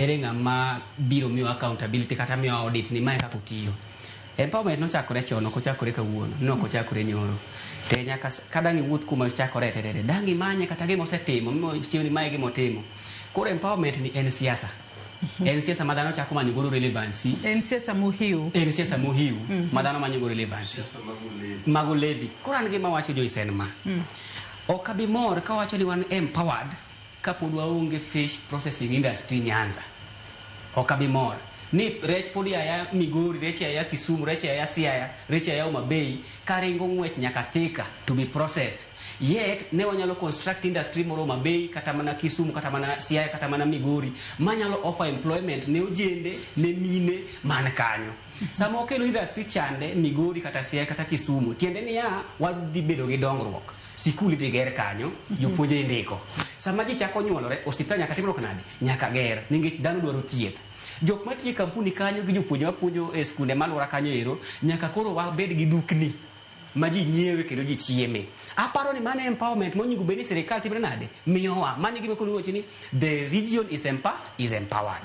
Ere ng'ama biro miyo accountability kata miyo audit ni mae kaka otiyo? Empowerment nochakore chon, ok ochakore kawuono, ne ok ochakore nyoro. Te nyaka ka dang' iwuoth kuma ochakore te te te, dang' imanye kata gima osetimo, mosiem ni mae gima otimo. Koro empowerment ni en siasa. En siasa ma dhano chako manyo godo relevancy. En siasa mohiu. En siasa mohiu ma dhano manyo go relevancy. Mago levy. Koro an gima wacho Joyce en ma. Ok abi mor kawacho ni wan empowered kapod waonge fish processing industry Nyanza. Ok abi mor ni rech pod yaya Migori, rech yaya Kisumu, rech yaya Siaya, rech yaya Homa Bay karingo ng'wech nyaka Thika to be processed. Yet ne wanyalo construct industry moro Homa Bay kata mana Kisumu kata mana Siaya kata mana Migori manyalo offer employment ne ojende ne mine man kanyo. Sama wakelo industry chande Migori kata Siaya kata Kisumu, tiende niya wadhi bedo gi dongruok. Sikul idhi ger kanyo, jopuonje indiko. Sama ji chako nyuolore, osiptal nyaka timruok nade? Nyaka ger, nikech dhano dwaro thieth. Jok matiyo e kampuni kanyo gi jopuonje mapuonjo e skunde malwora kanyo ero, nyaka koro wabed gi dukni ma ji nyiewe kendo ji chieme. Aparo ni mano empowerment monego bed ni sirikal timre nade? Miyowa. Mano e gima koro iwacho ni the region is empowered.